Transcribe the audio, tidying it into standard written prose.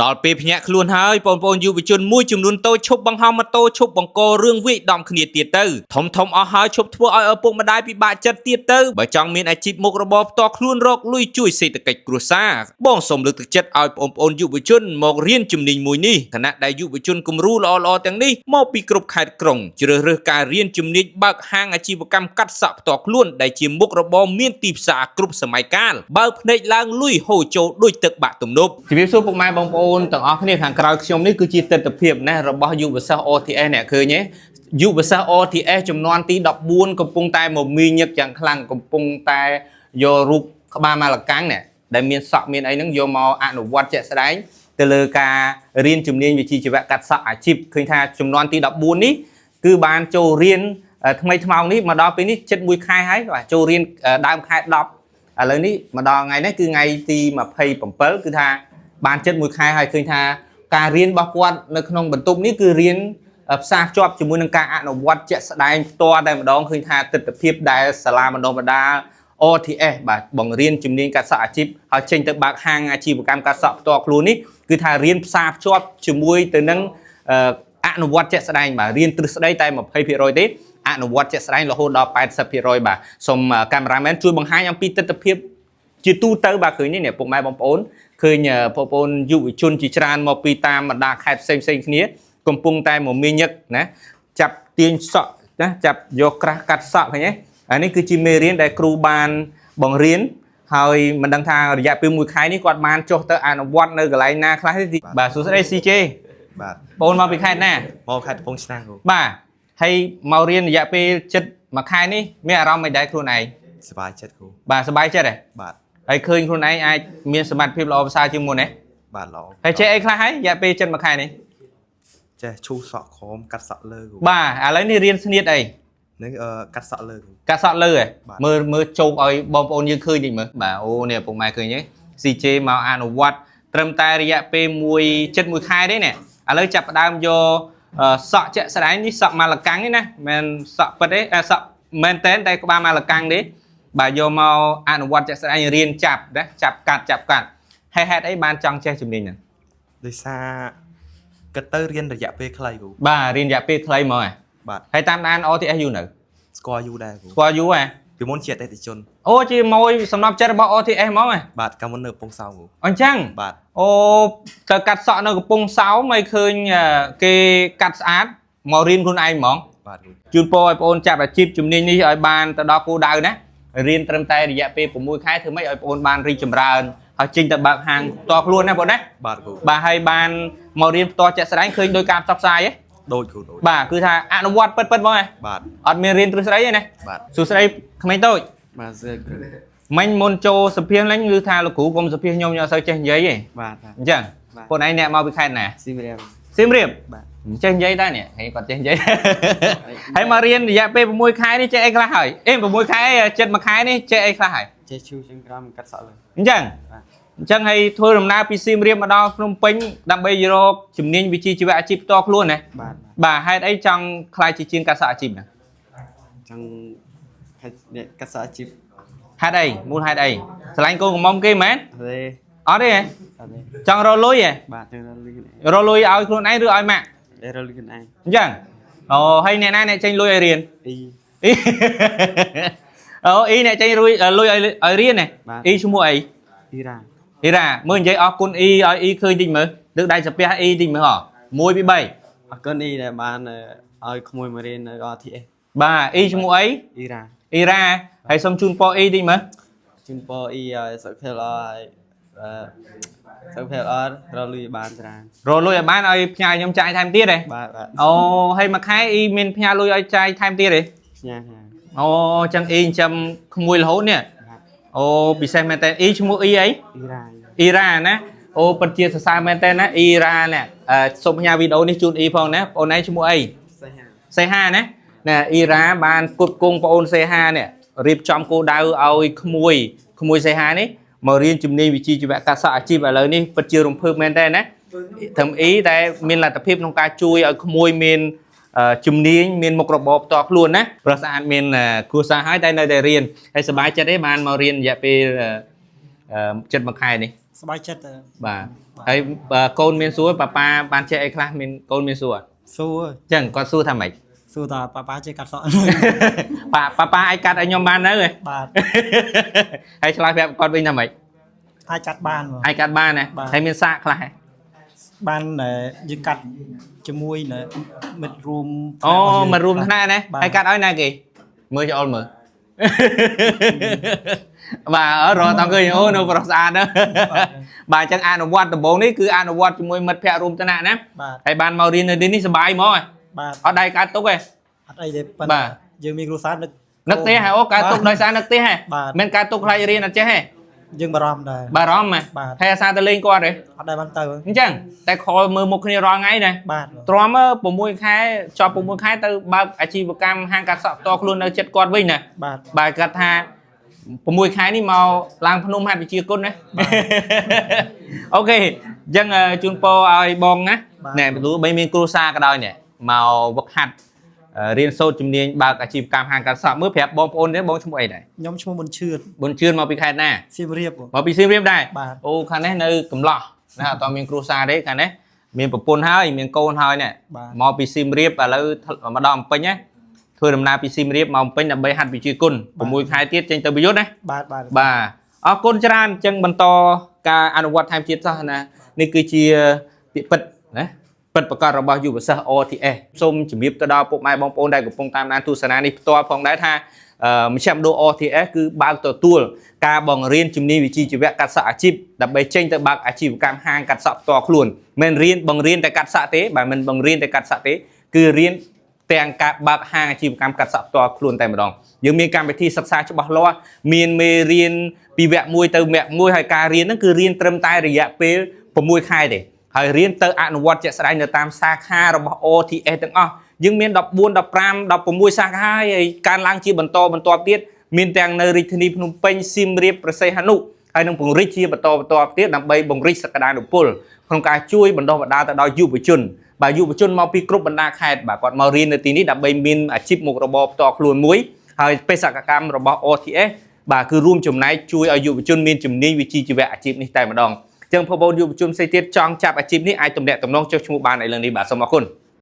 ដល់ពេលភ្ញាក់ខ្លួនហើយបងប្អូនយុវជនមួយចំនួនតូចឈប់បង្ហោះម៉ូតូឈប់បង្ករឿងវាយដំគ្នាទៀតទៅធំធំអស់ហើយឈប់ធ្វើឲ្យឪពុកម្ដាយពិបាកចិត្តទៀតទៅបើចង់មានអាជីពមុខរបរផ្ទាល់ខ្លួនរកលុយជួយសេដ្ឋកិច្ចគ្រួសារបងសូមលើកទឹកចិត្តឲ្យបងប្អូនយុវជនមករៀនជំនាញមួយនេះខណៈដែលយុវជនគំរូល្អៗទាំងនេះមកពីគ្រប់ខេត្តក្រុងជ្រើសរើសការរៀនជំនាញបើកហាងអាជីវកម្មកាត់សក់ផ្ទាល់ខ្លួនដែលជាមុខរបរមានទីផ្សារគ្រប់សម័យកាលបើកភ្នែកឡើងលុយហូរចូលដូចទឹកបាក់ទំនប់ជំរាបសួរពុកម៉ែបងប្អូនទាំងអស់គ្នាខាងក្រោយខ្ញុំនេះគឺជាទស្សនវិជ្ជាណារបស់យុវសិស្ស RTS អ្នកឃើញទេយុវសិស្ស RTS ចំនួនទី14កំពុងតែមមាញឹកយ៉ាងខ្លាំងកំពុងតែយករូបក្បាលម៉ាឡកាំងនេះដែលមានសក់មានអីហ្នឹងយកមកអនុវត្តជាក់ស្ដែងទៅលើការរៀនជំនាញវិជ្ជាជីវៈកាត់សក់អាជីពឃើញថាចំនួនទី14នេះគឺបានចូលរៀនថ្មីថ្មោងនេះមកដល់ពេលនេះជិត1ខែហើយបាទចូលរៀនដើមខែ10ឥឡូវនេះមកដល់ថ្ងៃនេះគឺថ្ងៃទី27គឺថាបានជិត1ខែហើយឃើញថាការរៀនរបស់គាត់នៅក្នុងបន្ទប់នេះគឺរៀនផ្សារភ្ជាប់ជាមួយនឹងការអនុវត្តជាក់ស្ដែងផ្ទាល់តែម្ដងឃើញថាទស្សនវិជ្ជាដែលសាលាបណ្ដុះបណ្ដាល RTS បាទបង្រៀនជំនាញកាត់សក់អាជីពហើយចេញទៅបើកហាងអាជីវកម្មកាត់សក់ផ្ទាល់ខ្លួននេះគឺថារៀនផ្សារភ្ជាប់ជាមួយទៅនឹងអនុវត្តជាក់ស្ដែងបាទរៀនទ្រឹស្ដីតែ20%ទេអនុវត្តជាក់ស្ដែងរហូតដល់80%បាទសូមកាមេរ៉ាមែនជួយបង្ហាញអំពីទស្សនវិជ្ជាជាទូទៅបាទឃើញនេះអ្នកពុកម៉ែបងប្អូនឃើញបងប្អូនយុវជនជាច្រើនមកពីតាមបណ្ដាខេត្តផ្សេងផ្សេងគ្នាកំពុងតែមមាញឹកណាចាប់ទាញសក់ណាចាប់យកក្រាស់កាត់សក់ឃើញទេអានេះគឺជាមេរៀនដែលគ្រូបានបង្រៀនហើយមិនដឹងថារយៈពេល1ខែនេះគាត់បានចុះទៅអនុវត្តនៅកន្លែងណាខ្លះទេបាទសួស្តី CJ បាទ បងមកពីខេត្តណា មកខេត្តកំពង់ឆ្នាំងគ្រូ បាទហើយមករៀនរយៈពេលជិត1ខែនេះមានអារម្មណ៍មិនដែរខ្លួនឯង សប្បាយចិត្តគ្រូ បាទសប្បាយចិត្តហ៎ បាទ ហើយឃើញខ្លួនឯងអាចមានសមត្ថភាពល្អប្រសើរជាងមុនទេ បាទល្អ ហើយចេះអីខ្លះហើយរយៈពេលជិត1ខែនេះ ចេះឈូសសក់ក្រោមកាត់សក់លើគ្រូ បាទឥឡូវនេះរៀនស្នៀតអី នឹងកាត់សក់លើគ្រូ កាត់សក់លើហ៎ បាទ មើលមើលជោគឲ្យបងប្អូនយើងឃើញតិចមើលបាទអូនេះពុកម៉ែឃើញទេ CJ មកអនុវត្តត្រឹមតែរយៈពេលមួយជិត1ខែទេនេះឥឡូវចាប់ផ្ដើមយកសក់ជាក់ស្ដែងនេះសក់ម៉ាឡកាំងនេះណាមិនសក់ពិតទេសក់មែនតែនតែក្បាលម៉ាឡកាំងទេបាទយកមកអនុវត្តជាក់ស្ដែងរៀនចាប់ណាចាប់កាត់ចាប់កាត់ហើយហេតុអីបានចង់ចេះជំនាញហ្នឹង ដោយសារគិតទៅរៀនរយៈពេលខ្លីគ្រូ បាទរៀនរយៈពេលខ្លីហ្មងហ៎ បាទ ហើយតាមដាន RTS យូរនៅ ស្គាល់យូរដែរគ្រូ ស្គាល់យូរហ៎ ពីមុនជាអតិថិជន អូជាមួយសំណប់ចិត្តរបស់ RTS ហ្មងហ៎ បាទកាលមុននៅកំពង់សោមគ្រូ អញ្ចឹង បាទ អូទៅកាត់សក់នៅកំពង់សោមឲ្យឃើញគេកាត់ស្អាតមករៀនខ្លួនឯងហ្មង បាទគ្រូ ជូនពរឲ្យបងអូនចាប់អាជីពជំនាញនេះឲ្យបានទៅដល់គោលដៅណារៀនត្រឹមតែរយៈពេល6ខែធ្វើម៉េចឲ្យបងអូនបានរីកចម្រើនហើយចេញទៅបើកហាងផ្ទាល់ខ្លួនណាបងណា បាទគ្រូ បាទហើយបានមករៀនផ្ទាល់ជាក់ស្ដែងឃើញដោយការផ្សព្វផ្សាយហ៎ ដូចគ្រូដូច បាទគឺថាអនុវត្តពិតៗហ្មងហ៎ បាទ អត់មានរៀនទ្រឹស្ដីទេណា បាទ សួស្ដីក្មេងតូច បាទសួរគ្រូ មិញមុនចូលសភាលេងឬថាលោកគ្រូកុំសភាខ្ញុំខ្ញុំអត់សូវចេះនិយាយទេ បាទបាទ អញ្ចឹង បាទ បងឯងអ្នកមកពីខេត្តណា សៀមរាប សៀមរាប បាទ ចេះនិយាយដែរនេះហើយគាត់ចេះនិយាយ ហើយមករៀនរយៈពេល6ខែនេះចេះអីខ្លះហើយអេ6ខែចិត្ត1ខែនេះចេះអីខ្លះហើយ ចេះឈូជាងក្រោមកាត់សក់លើ អញ្ចឹង បាទ អញ្ចឹងហើយធ្វើដំណើរពីសៀមរាបមកដល់ភ្នំពេញដើម្បីរកជំនាញវិជ្ជាជីវៈអាជីពផ្ទាល់ខ្លួនណា បាទ បាទហេតុអីចង់ក្លាយជាជាងកាត់សក់អាជីពហ្នឹង ចង់ហេតុអ្នកកាត់សក់អាជីព ហេតុអីមូលហេតុអីស្រឡាញ់កូនកំមុំគេមែន ទេ អត់ទេហ៎ អត់ទេ ចង់រកលុយហ៎ បាទចង់រកលុយខ្លួនឯង រកលុយឲ្យខ្លួនឯងឬឲ្យម៉ាក់ រកលុយខ្លួនឯង អញ្ចឹងអូហើយអ្នកណាអ្នកចេញលុយឲ្យរៀន អ៊ី អ៊ីអូអ៊ីអ្នកចេញរួយលុយឲ្យឲ្យរៀនណា បាទ អ៊ីឈ្មោះអី អ៊ីរ៉ា អ៊ីរ៉ាមើលនិយាយអរគុណអ៊ីឲ្យអ៊ីឃើញតិចមើលលើកដៃសាពះអ៊ីតិចមើលហ៎1 2 3 អរគុណអ៊ីដែលបានឲ្យក្មួយមករៀននៅ RTS បាទអ៊ីឈ្មោះអី អ៊ីរ៉ា អ៊ីរ៉ាហើយសូមជូនពរអ៊ីតិចមើល ជូនពរអ៊ីឲ្យសុខភាពល្អឲ្យសុខភាពល្អរកលុយបានច្រើន រកលុយឲ្យបានឲ្យផ្ញើខ្ញុំចាយថែមទៀតទេ បាទបាទ អូហើយមួយខែអ៊ីមានផ្ញើលុយឲ្យចាយថែមទៀតទេ ផ្ញើផ្ញើ អូអញ្ចឹងអ៊ីចិញ្ចឹមក្មួយរហូតនេះ បាទ អូពិសេសមែនតើអ៊ីឈ្មោះអ៊ីអី អ៊ីរ៉ា អ៊ីរ៉ាណាអូពិតជាសរសើរមែនតើណាអ៊ីរ៉ានេះសូមផ្ញើវីដេអូនេះជូនអ៊ីផងណាបងអូនឯងឈ្មោះអី សៃហា សេហាណាណាអ៊ីរ៉ាបានផ្គត់ផ្គង់ប្អូនសេហានេះរៀបចំគោលដៅឲ្យក្មួយក្មួយសេហានេះមករៀនជំនាញវិជ្ជាជីវៈកាត់សក់អាជីពឥឡូវនេះពិតជារំភើបមែនតើណាត្រឹមអ៊ីតែមានលទ្ធភាពក្នុងការជួយឲ្យក្មួយមានជំនាញមានមុខរបរផ្ទាល់ខ្លួនណាព្រោះស្អាតមានគ្រួសារហើយតែនៅតែរៀនហើយសប្បាយចិត្តទេបានមករៀនរយៈពេលចិត្តមួយខែនេះ សប្បាយចិត្ត បាទ ហើយបើកូនមានសួរប៉ាប៉ាបានចេះអីខ្លះមានកូនមានសួរអត់ សួរ អញ្ចឹងគាត់សួរថាម៉េច សួរថាប៉ាប៉ាចេះកាត់សក់ ប៉ាប៉ាប៉ាអាចកាត់ឲ្យខ្ញុំបាននៅហ៎ បាទ ហើយឆ្លើយប្រាប់គាត់វិញថាម៉េច អាចកាត់បានបង អាចកាត់បានណា បាទ ហើយមានសាកខ្លះហ៎ បានតែយើងកាត់ជាមួយនៅមិត្តរួម អូ ថ្នាក់របស់យើង មករួមថ្នាក់ណា បាទ ហើយកាត់ឲ្យណាគេមើលច្អល់មើល បាទអើរត់តអង្គើអូនៅប្រុសស្អាតណាស់បាទអញ្ចឹងអនុវត្តដំបូងនេះគឺអនុវត្តជាមួយមិត្តភ័ក្តិរួមថ្នាក់ណា បាទ ហើយបានមករៀននៅទីនេះសប្បាយហ្មងហ៎ បាទ អត់ដៃកើតទុកទេ អត់អីទេប៉ុន្តែ បាទ យើងមានគ្រួសារនឹក នឹកផ្ទះហ៎អូកើតទុកដោយសារនឹកផ្ទះហ៎ បាទ មិនកើតទុកខ្លាចរៀនអត់ចេះហ៎ យើងបារម្ភដែរ បារម្ភហ៎ បាទ ហើយអាសាទៅលេងគាត់ហ៎ អត់ដែរបានទៅ អញ្ចឹងតែខលមើលមុខគ្នារាល់ថ្ងៃណា បាទ ទ្រាំ6ខែចប់6ខែទៅបើកអាជីវកម្មហាងកាត់សក់ផ្ទាល់ខ្លួននៅចិត្តគាត់វិញណា បាទ បាទគាត់ថា6ខែនេះមកឡើងភ្នំហាត់វិជាគុណណា OK អញ្ចឹងជូនពរឲ្យបងណា បាទ ណែទោះបីមានគ្រួសារក៏ដោយណែមកវឹកហាត់រៀនសូត្រជំនាញបើកអាជីវកម្មហាងកាត់សក់មើលប្រាប់បងប្អូនទេបងឈ្មោះអីដែរ ខ្ញុំឈ្មោះមុនឈឿន ប៊ុនជឿនមកពីខេត្តណា សៀមរាបបង មកពីសៀមរាបដែរ បាទ អូខាងនេះនៅកំឡោះណាអត់តមានគ្រួសារទេខាងនេះមានប្រពន្ធហើយមានកូនហើយណែ បាទ មកពីសៀមរាបឥឡូវមកដល់ភ្នំពេញណាធ្វើដំណើរពីសៀមរាបមកភ្នំពេញដើម្បីហាត់វិជ្ជាគុណ6ខែទៀតចេញទៅប្រយុទ្ធណា បាទបាទ បាទអរគុណច្រើនអញ្ចឹងបន្តការអនុវត្តថែមទៀតសោះណានេះគឺជាពាក្យពិតណាពិតប្រកបរបស់យុវសិស្ស RTS សូមជំរាបទៅដល់ពុកម៉ែបងប្អូនដែលកំពុងតាមដានទស្សនានេះផ្ទាល់ផងដែរថាមជ្ឈមណ្ឌល RTS គឺបើកទទួលការបង្រៀនជំនាញវិជ្ជាជីវៈកាត់សក់អាជីពដើម្បីចេញទៅបើកអាជីវកម្មហាងកាត់សក់ផ្ទាល់ខ្លួនមិនរៀនបង្រៀនតែកាត់សក់ទេបាទមិនបង្រៀនតែកាត់សក់ទេគឺរៀនទាំងការបើកហាងអាជីវកម្មកាត់សក់ផ្ទាល់ខ្លួនតែម្ដងយើងមានកម្មវិធីសិក្សាច្បាស់លាស់មានមេរៀនពីវគ្គ1ទៅវគ្គ1ហើយការរៀនហ្នឹងគឺរៀនត្រឹមតែរយៈពេល6ខែទេហើយរៀនទៅអនុវត្តជាក់ស្ដែងនៅតាមសាខារបស់ RTS ទាំងអស់យើងមាន14 15 16សាខាហើយកើនឡើងជាបន្តបន្ទាប់ទៀតមានទាំងនៅរាជធានីភ្នំពេញសៀមរាបព្រះសីហនុហើយនឹងពង្រីកជាបន្តបន្ទាប់ទៀតដើម្បីពង្រីកសក្តានុពលក្នុងការជួយបណ្ដុះបណ្ដាលទៅដល់យុវជនបាទយុវជនមកពីគ្រប់បណ្ដាខេត្តបាទគាត់មករៀននៅទីនេះដើម្បីមានអាជីពមុខរបរផ្ទាល់ខ្លួនមួយហើយបេសកកម្មរបស់ RTS បាទគឺរួមចំណែកជួយឲ្យយុវជនមានជំនាញវិជ្ជាជីវៈអាជីពនេះតែម្ដងអញ្ចឹងបងប្អូនយុវជនផ្សេងទៀតចង់ចាប់អាជីពនេះអាចទំនាក់ទំនងចុះឈ្មោះបានឥឡូវនេះបាទសូមអរគុណ។